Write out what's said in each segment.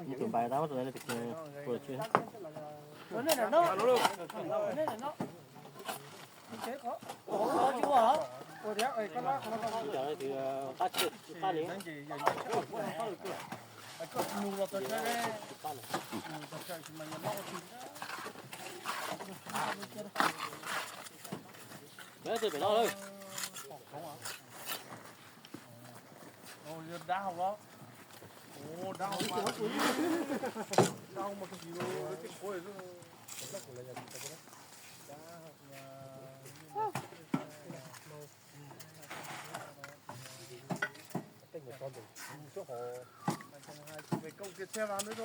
Tus npais tab tus no, qab tsis qab li. Pem no lawm. Dab hau los? Dab hau mas, dab hau mas kawg nkaus li. Pem koj kiag thiaj mas nws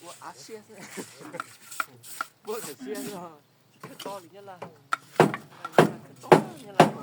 ua av xiab xwb, puab kawm xiab xwb, tsis kawg tau li Nyab Laj, kawg tau Nyab Laj.